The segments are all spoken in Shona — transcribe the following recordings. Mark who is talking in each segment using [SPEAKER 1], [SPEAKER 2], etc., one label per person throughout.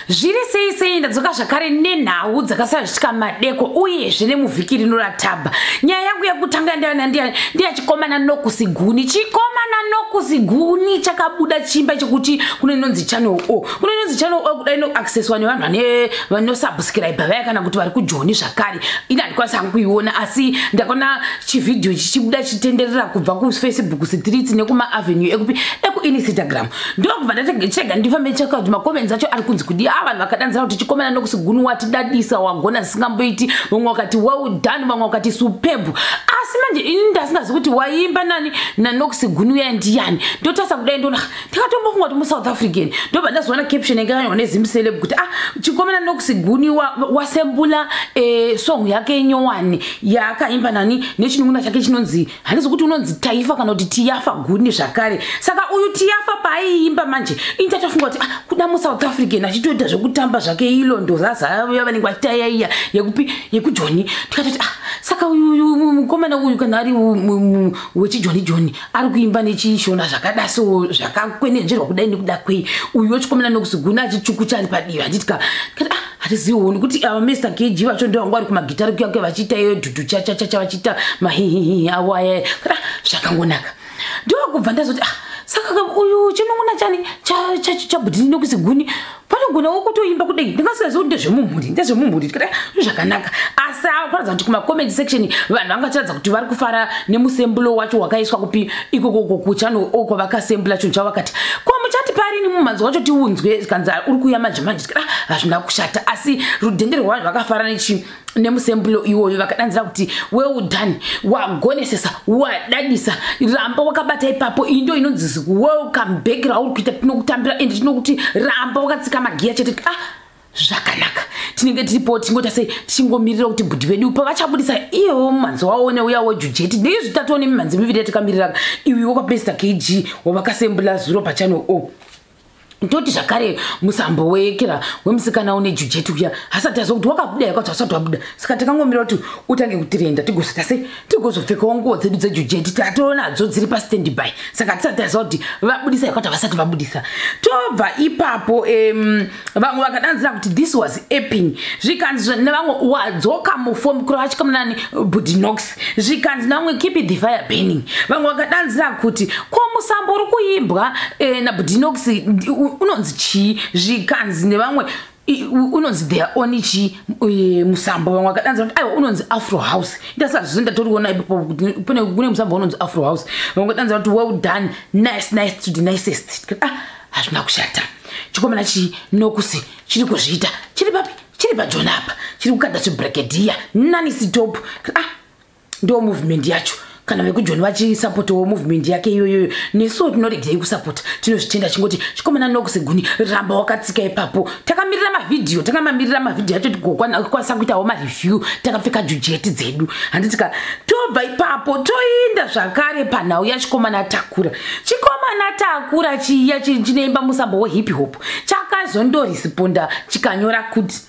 [SPEAKER 1] Zviri sei sei, ndadzoka zvakare nenhau dzakasara zvichitika madeko uyezve nemuvhiki rino ratabva. Nyaya yangu yekutanga ndeya chikomana Nokusiguni. Chikomana Nokusiguni chakabuda chimba chekuti kune inonzi Channel O, kune inonzi Channel O kudai inoaccesswa nevanhu vane vanosubscribe vaya kana kuti vari kujoni zvakare. Ini handikwanisa hangu kuiona, asi ndakaona chivhidhiyo chichibuda chichitenderera kubva kuFacebook streets nekumaAvenue ekupi ekuInstagram. Ndokubva ndachega ndifambe cheka kuti macomments acho ari kunzi kudi. A, vanhu vakadanzira kuti chikomana Nokusiguni watidadisa, wagona zisingamboiti. Vamwe vakati well done, vamwe vakati superb. Asi manje ini ndasingazi kuti waimba nani naNokusiguni uya ndiyani. Ndotarisa kudai, ndona ndakatombofunga kuti muSouth African. Ndobva ndazoona caption yanga yakanyorwa neZimceleb kuti ah, chikomana Nokusiguni wasembula song yake nyowani yaakaimba nani nechinun'una chake chinonzi, handisi kuti unonzi Taifa kana kuti Tiyafa Guni zvakare. Saka uyu Tiyafa paaiimba manje, ini tatofunga kuti ah, kuda muSouth African achitoita zvekutamba zvake ilondo zaza vanenge vachitayaiya yekupi yekujoni. Tikatoti ah, saka uyu mukomana uyu kana ari wechijoni joni ari kuimba nechishona zvakada so zvakakwenenzverwa kudai nekuda kwei uyu wechikomana Nokusiguna achichukucha ari padivi, handiti ka? Kati ah, hatiziviwo nekuti ava Mr KG vacho ndo vanga vari kumagitari kuyake vachiita iyo dhudhu chachachacha, vachiita mahihihihi avo aya. Kati ah, zvakangonaka. Ndokubva ndazoti ah, saka uyu chinun'una chani chabhudhini Nokusiguni panogonawo kutoimba kudai. Ndingasingazivi kuti ndezvemumhuri, ndezvemumhuri. Tikati ah, zvakanaka. Asi kuratidza kuti kumacomment section vanhu vangatiratidza kuti vari kufara nemusembulo wacho wakaiswa kupi ikoko kuchannel O kwavakasembula chinhu chavo. Vakati ko muchati parini mumhanzi wacho tiunzwe? Kanzi uri kuuya manje manje. Tikati ah, hazvina kushata. Asi rudhende rwevanhu vakafara nechi nemusembulo iwoyo, vakadanzira kuti well done, wagonesesa, wadadisa, ramba wakabata ipapo. Iyi ndo inonzi welcome back rauri kuita, tinokutambira ende tinokuti ramba wakatsika magiya chete. Ah, zvakanaka. Tinenge tiripo tichingoita sei, tichingomirira kuti bhudhi vedu pavachabudisa iyewo mumhanzi wavo neuya wejujeti. Neizvi tatoone mimhanzi miviri yatikamirira, iwiwo kwaMr KG wavakasembula zuro pachannel O. Toti zvakare musambo wekera wemusikana une jujeti uya hasati aziva kuti wakabuda yakati asati wabuda. Saka takangomira kuti utange kutirenda, tigozoita sei, tigozopfekawo nguo dzedu dzejujeti tatonadzo dziri pastand by. Saka tisati taziva kuti vabudisa yakati havasati vabudisa. Tobva ipapo, vamwe vakadanzira kuti this was epic. Zvikanzi nevamwe wadzoka muform, kureva chikamunani Budinox. Zvikanzi nevamwe keep the fire burning. Vamwe vakadanzira kuti ko musambo uri kuimbwa naBudinox unonzi chii? Zvikanzi nevamwe unonzi their own chi musambo. Vamwe vakadanzira kuti aiwa, unonzi Afro House. Ndasazvizo ndatoriona ipapo kuti kune musambo unonzi Afro House. Vamwe vakadanzira kuti well done, nice, nice to the nicest. Ah, hazvina kushata. Chikomana chinokusi chiri kuzviita, chiri papi, chiri pajona apa, chiri kukanda chibrekedia nani stop. Ah, ndo movement yacho. Kana vekujoni vachisapotawo movement yake iyoyoyo, nesuwo tinoregei kusapota, tinozvitenda. Chingoti chikomana Nokuseguni, ramba wakatsika ipapo. Takamirira mavhidhiyo, takamamirira mavhidhiyo acho tigokwanisa kuitawo mareview takapfeka jujeti dzedu, handitika? Tobva ipapo toinda zvakare panhau yachikomana Takura. Chikomana Takura chiya chinoimba musambo wehip hop chakazondoresponda chikanyora kuti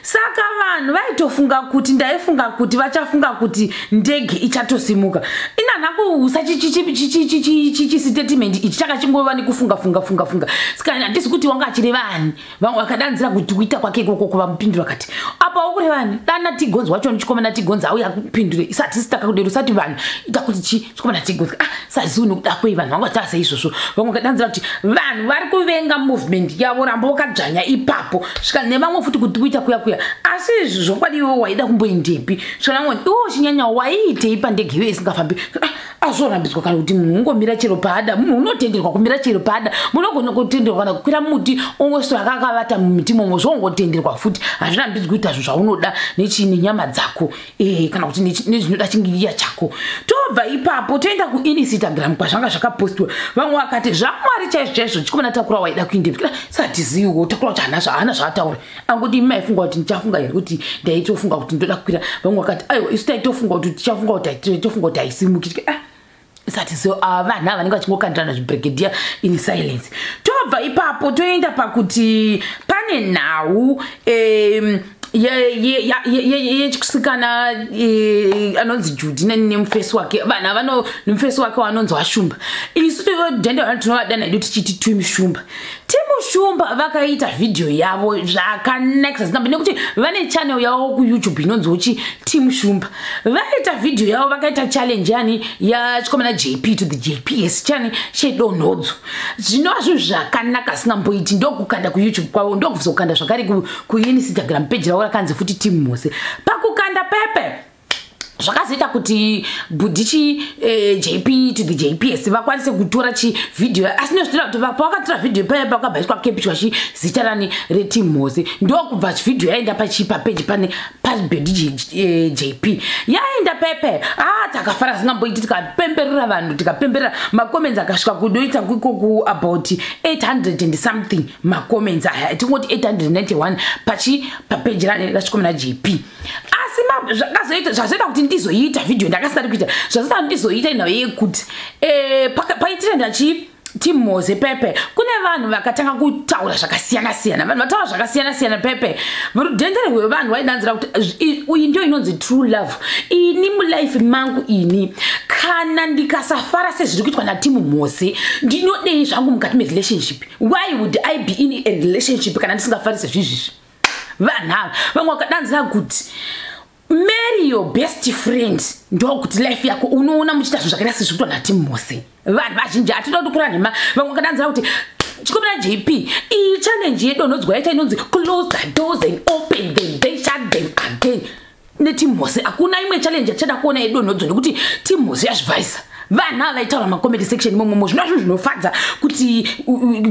[SPEAKER 1] saka vanhu vaitofunga kuti ndaifunga kuti vachafunga kuti ndege ichatosimuka. Inana kuusa chistatement ichi chakachingova nekufunga funga funga funga, saka handisi kuti wanga achireva ani. Vamwe vakadanzira kuti kuita kwake ikoko kuvamupindura kati apa ukureva ani? Dana Tigonzi wacho, chikomana Tigonzi auya kupindure isati sitakakudero usati vanhu ita kuti chi chikomana Tigonzi. Ah, sazivi nekuda kwei vanhu vanga vachita seizvozvo. Vamwe vakadanzira kuti vanhu vari kuvenga movement yavo, ramba wakadzvanya ipapo. Svika nevamwe futi kuti kuita kuya kuya, asi izvi zvokwadi iwe waida kumboendepi? Svika nevamwe, iwe uchinyanya waiitei pandege iwe isingafambi? Ah, azvorambidzwa kana kuti munhu ungomira chero paada? Munhu unotenderwa kumira chero paada, munogona kutenderwa kana kukwira muti ongosora akakavata mumiti momo, zvongotenderwa futi. Hazvirambidzwi kuita zvinhu zvaunoda nechii nenyama dzako kana kuti nezvinoda chingiriya chako. Tobva ipapo toenda kuInstagram kwazvanga zvakapostwa. Vamwe vakati zvamwari chaizvo chaizvo, chikomana Takura waida kuindepi? Satiziviwo Takura kuti haana zvaataura, angoti imi maifunga kuti ndichafunga here kuti ndaitofunga kuti ndoda kukwira. Vamwe vakati aiwa, isu taitofunga kuti tichafunga kuti taitofunga kuti haisimuki. Ah, sati so vanhu ava vanenge vachingokandirana zvibrigadier in silence. Tobva ipapo toenda pakuti pane nhau Yechisikana anonzi Judy nemufesi wake, vanhu avano nemufesi wake wanonzi waShumba. Isu tivodhenda vanhu tinovadana hedu tichiti Team Shumba. Team Shumba vakaita vhidhiyo yavo zvakanakisa zinambe, nekuti vane channel yavo kuYouTube inonzi uchi Team Shumba. Vaita vhidhiyo yavo, vakaita challenge yani yachikomana JP to the JPS, chani chedonhodzo, zvinova zvinhu zvakanaka singamboiti. Ndokukanda kuYouTube kwavo, ndokuzokanda zvakare kuInstagram page ravo rakanzi futi Team Mose. Pakukanda pepe zvakazoita kuti bhudhichi JP to the JPS vakwanise kutora chivhidhiyo, asi nozvitoda kuti pavakatora vhidhiyo paya pakabva capturwa chizita rani reTeam Mose. Ndokubva vhidhiyo yaenda papeji pane pabhedhi JP yaenda pepe. A, takafara zingamboiti, tikapemberera vanhu, tikapemberera. Macomments akasvika kudoita ikoku about 800 and something macomments aya, tingoti 891 pachi papeji rani rachikomana JP. Asi zvazoita kuti ndizoita vhidhiyo ndakasingadi kuita, zvazoita kuti ndizoita inhau yekuti paitira ndachi Team Mose pepe kune vanhu vakatanga kutaura zvakasiyana siyana. Vanhu vataura zvakasiyana siyana pepe, rudhendere rwevanhu vaidanzira kuti iyi ndio inonzi true love. Ini mulife mangu, ini kana ndikasafara sezviri kuitwa naTeam Mose, ndinodei zvangu mukati merelationship? Why would I be in a relationship kana ndisingafari sezvizvizvi? Vanhu ava vamwe vakadanzira kuti marry your best friend, ndokuti life yako unoona muchiita zvinhu zvakaita sezviri kuitwa naTeam Mose. Vanhu vazhinji, hatida kuti kura nhema. Vamwe vakadanzira kuti chikomana JP, iyi challenge yedonhodzwa yaita inonzi "close the doors and open them, then shut them again" neTeam Mose, hakuna imwe challenge yatichada kuona yedonhodzo nekuti Team Mose yazvivharisa. Vanhu ava vaitaura macomment section imomomo, zvino zvinhu zvinofadza kuti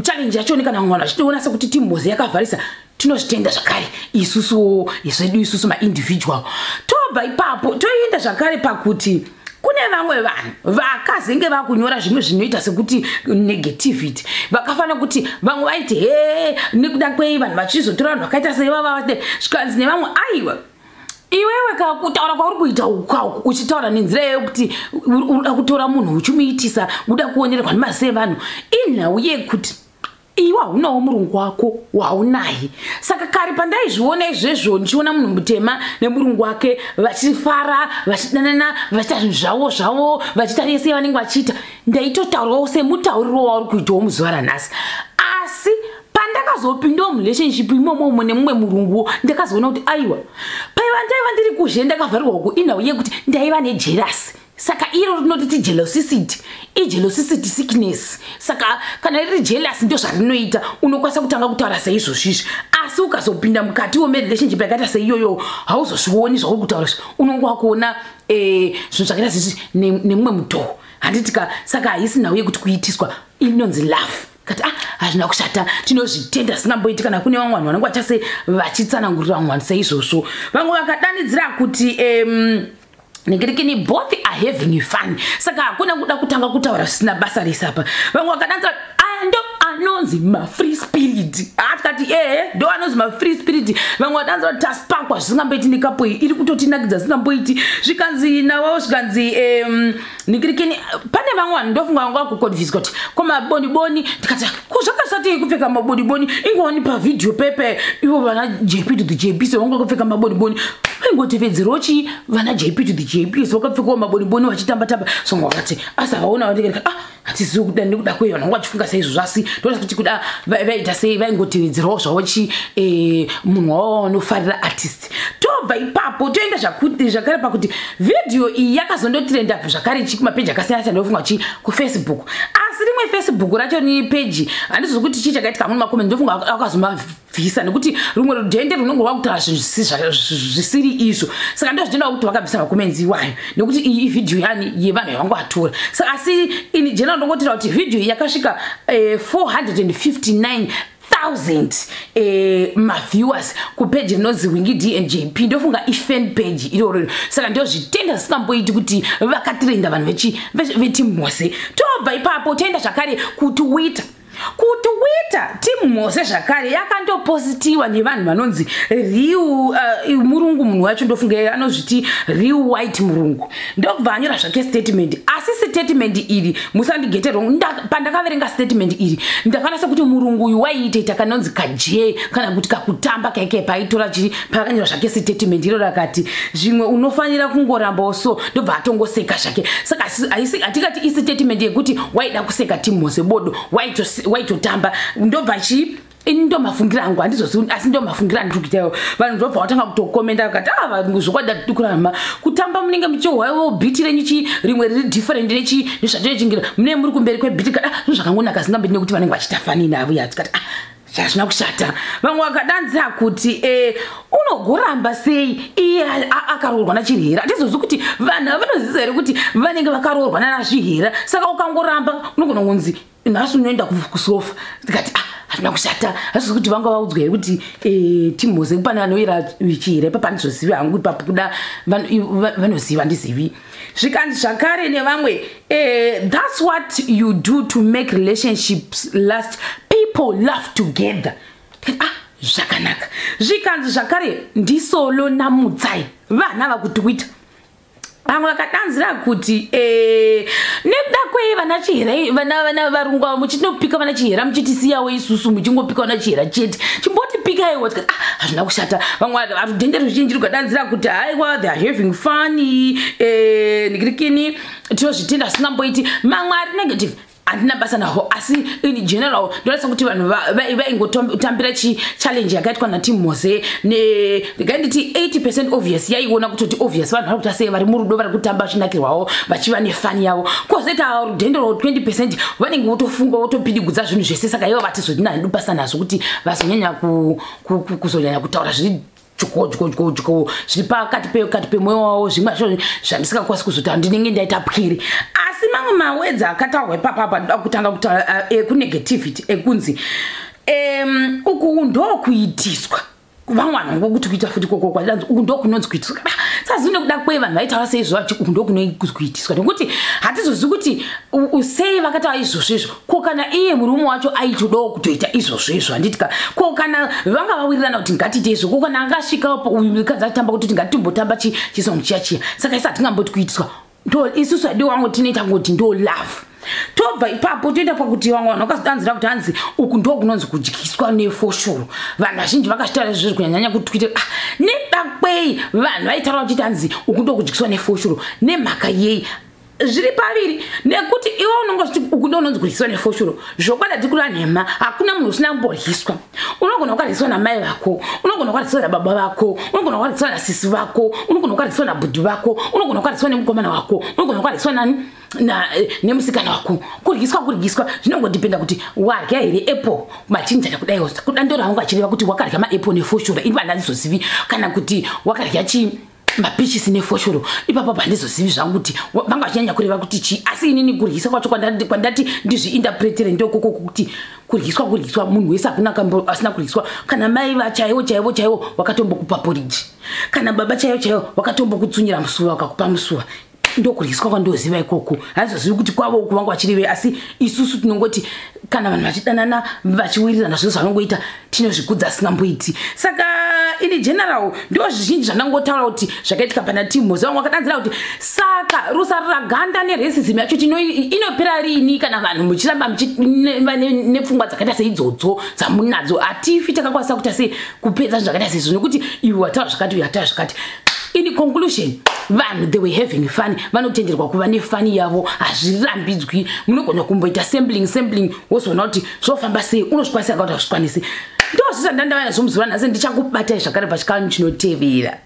[SPEAKER 1] challenge yachoni kana vamwe vanhu vachitoona sekuti Team Mose yakavharisa. Tinozvitenda zvakare isusu zvedu, isusu maindividual. Tobva ipapo toenda zvakare pakuti kune vamwe vanhu vakazenge vakunyora zvimwe zvinoita sekuti negativity. Vakafanira kuti vamwe vaiti, "He, nekuda kwei vanhu vachizotora vanhu vakaita seivava?" Zvikanzi nevamwe, "Aiwa, iwewe kakutaura kwauri kuita ukauku, uchitaura nenzira yekuti uda kutora munhu uchimuitisa, uda kuonererwa nemazise evanhu, inhau yekuti iwe haunawo murungu wako waunaye." Saka kare pandaizviona izvezvo, ndichiona munhu mutema nemurungu wake vachifara, vachidanana, vachiita zvinhu zvavo zvavo, vachiita yese vanenge vachiita, ndaitotaurawo semutauriro wauri kuitawo muzuva ranhasi. Asi pandakazopindawo murelationship imomomo nemumwe murunguwo, ndakazoona kuti aiwa, paiva ndaiva ndiri kuzhe, ndakavharirwa uku, inhau yekuti ndaiva nejealousy. Saka iro rinoti tijealousicity, ijealousicity sickness. Saka kana riri jealous, ndo zvarinoita, unokwanisa kutanga kutaura seizvozvizvi. Asi ukazopinda mukatiwo merelationship yakaita seiyoyo, hauzozvioni zvauri kutaura, unonge wakuona zvinhu zvakaita sezvi nemumwe mutoo, handitika? Saka haisi nhau yekuti kuitiswa, inonzi love. Kati, ah, hazvina kushata, tinozvitenda singamboiti. Kana kune vamwe vanhu vanenge vachase vachitsanangurira vamwe vanhu seizvozvo. Vamwe vakadanidzira kuti ningirikini, both are having fun, saka hakuna kuda kutanga kutaura zvisina basa rese apa. Vamwe vakadanzira, "Aya ndo anonzi mafree spirit." Atikati, "Ehe, ndo anonzi mafree spirit." Vamwe vadanzira kuti taspakwa zvisingamboiti nekapo iyi iri kutotinakidza zvisingamboiti. Zvikanzi navo, zvikanzi ningirikini, pane vamwe vanhu ndofunga vanga vakuconfuswa kuti ko maboniboni. Ndikati, ko zvakasati kupfeka maboniboni? Ingowani pavhidhiyo pepe ivo vana JP to the JP sevanga kupfeka maboniboni, vaingotevedzerawo chi vana JP to the JP vakapfekawo maboniboni vachitamba-tamba. Songa vakati asi havaona vandikati, ah, hatizivi kuda nekuda kwei vanhu vanga vachifunga saizvozvo. Asi ndoda kuti kuda vaita sei, vaingotevedzerawo zvavo chi munhu wavo vanofarira, artist. Tobva ipapo toenda zvakare pakuti vhidhiyo iyi yakazondotrenda zvakare chi kumapeji akasiyana siyana, ndofunga chi kuFacebook. Asi rimwe Facebook racho ni peji, handizivi kuti chii chakaitika mune macomments, ndofunga akazomabvisa nekuti rumwe rudhende runenge rwakutaura zvinhu zvisiri izvo. Saka ndo zvitenda kuti vakabvisa macomments iwayo, nekuti iyi ivhidhiyo yani yevanhu yavanga vatora. Saka asi ini general ndongotira kuti vhidhiyo iyi yakasvika 459 000 maviewers kupeji rinonzi Wingi D and JP, ndofunga ifan page iroro. Saka ndozvitenda zvisingamboiti kuti vakatrenda vanhu veTeam Mose. Tobva ipapo toenda zvakare kuTwitter. KuTwitter, Team Mose zvakare yakandopositiwa nevanhu vanonzi real murungu. Munhu wacho ndofunga anozviti Real White Murungu. Ndokubva anyora zvake statement, asi statement iri, musandigete wrong, pandakaverenga statement iri ndakanasa kuti murungu uyu waiitoita kanonzi kaje kana kuti kakutamba kaike paitora chii. Paakanyora zvake statement iro rakati zvimwe unofanira kungorambawo, so ndobva atongoseka zvake. Saka hatikati istatement yekuti waida kuseka Team Mose bodo, waitotamba. Ndobva chii, ini ndo mafungira angu, handizozivi, asi ndo mafungira andiri kuitawo. Vanhu ndobva vatanga kutokomenda vakati, a ah, zvokwadi kurarama kutamba, munenge muchihwaiwo beat renyu chi rimwe riri different nechi nezvatinochingira, munenge muri kumberi kwebeat kada ah, zvinhu zvakangonaka zingambeti nekuti vanenge vachiita funny navo. Yatikati, ah, zvazvina kushata. Vamwe vakadanzira kuti unogoramba sei iye akaroorwa naChihera? Hatizozi kuti vanhu vanozivisa here kuti vanenge vakaroorwa nanaZvihera. Saka ukangoramba unogona kunzi nhasi unoenda kusofa. Tikati, ah, hazvina kushata. Hatizi kuti vanga vaudzwa here kuti Team Mose pane anoyera Chihera ipapa? Handizozivi hangu ipapo, kuda vanoziva, handizivi. Zvikanzi zvakare nevamwe, "That's what you do to make relationships last. People laugh together." Ah, zvakanaka. Zvikanzi zvakare ndisolo namutsai vana vakuTwitter. Vamwe vakadanzira kuti nekuda kwei vana Chihera, vana varungu avo muchitinopika vana Chihera, muchitisiyawo isusu muchingopika vana Chihera chete? Chimbotipikaiwo. Tikati, ah, hazvina kushata. Vamwe rudhende ruzhinji rukadanzira kuti haiwa, they are having fun, nikirikini, tinozvitenda zvisingamboiti. Mamwe ari negative handina basa naho, asi in general ndinoratidza kuti vanhu vaingotambira challenge yakaitwa naTeam Mose. Regai nditi 80% obvious yaiona kutoti obvious vanhu vari kuita sei, vari murudo, vari kutamba vachinakirwawo, vachiva nefun yavo. Kwozoita rudhende rwo 20% vanenge votofunga, votopidigudza zvinhu zvese. Saka ivo vatizodina hedu basa nazvo kuti vazonyanya kuzonyanya kutaura zviri dyo dyo dyo dyo zviri pakati pekati pemwoyo wavo. Zvimwe zvacho zvandisingakwanisi kuzotaura, ndinenge ndaita pwiri. Asi mamwe mawedzi akataurwa ipapapa, ndoda kutanga kutaura ekunegativity ekunzi uku ndokuitiswa. Vamwe vanhu ngokuti kuita futi koko kwadanzi uku ndo kunonzi kuitiswa. Sazi nekuda kwei vanhu vaitaura seizvo vachi uku ndo kunokuitiswa? Nekuti hatizozivi kuti sei vakataura izvozvo izvo. Ko kana iye murume wacho aitodawo kutoita izvozvo izvo, handitika? Ko kana vanga vawirirana kuti ngatiite izvo? Ko kana angasvika uyu mukadzi achitamba kutoti ngatimbotamba chisong chiya chiya? Saka isi hatingamboti kuitiswa. Ndo isusu hadi wangu tinoita kuti ndo love. Tobva ipapo toenda pakuti vamwe vanhu vakazodanzira kuti hanzi uku ndo kunonzi kudyiswa nefoshoro. Vanhu vazhinji vakazvitaura izvozvo, kunyanyanya kuTwitter. Ah, neda kwei vanhu vaitaura vachiti hanzi uku ndo kudyiswa nefoshoro? Nemhaka yei? Zviri paviri, nekuti iwe unonge uchiti uku ndo unonzi kuryiswa nefoshoro, zvokwadi hatiri kureva nhema. Hakuna munhu usina kumboryiswa. Unogona kukaryiswa namai vako, unogona kukaryiswa nababa vako, unogona kukaryiswa nasisi vako, unogona kukaryiswa nabhudhi vako, unogona kukaryiswa nemukomana wako, unogona kukaryiswa nani nemusikana wako. Kuryiswa kuryiswa, zvinongodhipenda kuti warya here apple machinjana kudai. Kuda ndoro hangu achireva kuti wakarya maapple nefoshoro, ini vandandizozivi, kana kuti wakarya chii, mapichisi nefoshoro. Ipapo pandizozivi zvangu kuti vanga vachinyanya kureva kuti chii. Asi inini kuryisa kwacho kwandati ndizviinterpretere ndokoko kuti kuryiswa kuryiswa, munhu wese hakuna asina kuryiswa. Kana mai vachaivo chaivo chaivo wakatombokupa poriji, kana baba chaivo chaivo wakatombokutsunyira musuva, wakakupa musuva, ndokuryiswa kwandoziva ikoko. Handizozivi kuti kwavo uku vanga vachirevei, asi isusu tinongoti kana vanhu vachidanana, vachiwirirana, zviro zvavanongoita tinozvikudza asingamboiti. Saka in general ndo zvizhinji zvandangotaura kuti zvakaitika pana Team Mose. Vamwe vakadanzira kuti saka rusaruraganda neracism yacho inopera rini kana vanhu muchiramba nepfungwa dzakaita seidzodzo dzamunadzo? Hatifi takakwanisa kuita sei kupedza zvinhu zvakaita seizvo, nekuti iwe wataura zvakati, uyu wataura zvakati. In conclusion, vanhu they were having fun. Vanotenderwa kuva nefun yavo, hazvirambidzwi. Munogona kumboita sampling sampling, wozoona kuti zvofamba sei, unozvikwanisa kana kuti hazvikwanisi. Ndo zvisa ndandava nazvo muzuva nhasi. Ndichakubatai zvakare pachikamu chinotevera.